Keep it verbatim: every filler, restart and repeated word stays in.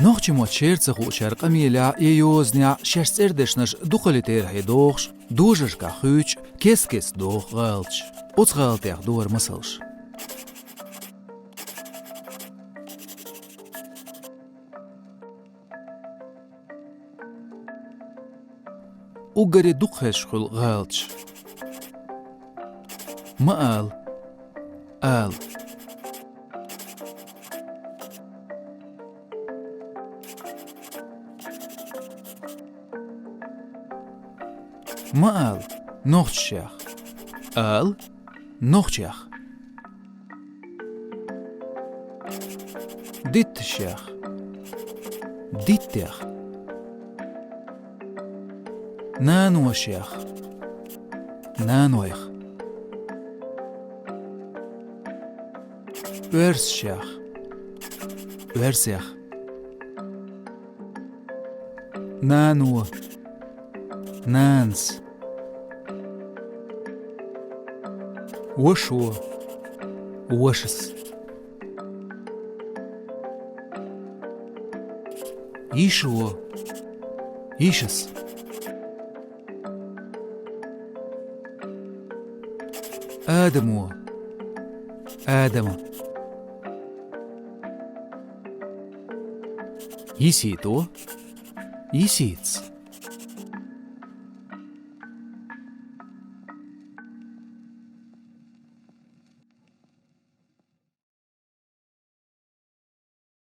Нохчийн мотт шера ца хуучара къамелехь я йозанехь шаьш цӀердешнаш дукхаллин терахье дохуш, дожаршкахь хуьйцуш, кест-кеста доху гӀалаташ. Оцу гӀалатех дора масалш. Уггаре дукха хезаш хуьлу гӀалаташ. Ма ала. Ала. Ма ала, нохчашех. Ала, нохчех. Дитташех. Диттех. Наношех. Нанойх. Оьрсашех. Оьрсех. Нано. Нанас. Вашо. Вашас. Йишо. Йишас. Адамо. Адама. Йисито. Йисица.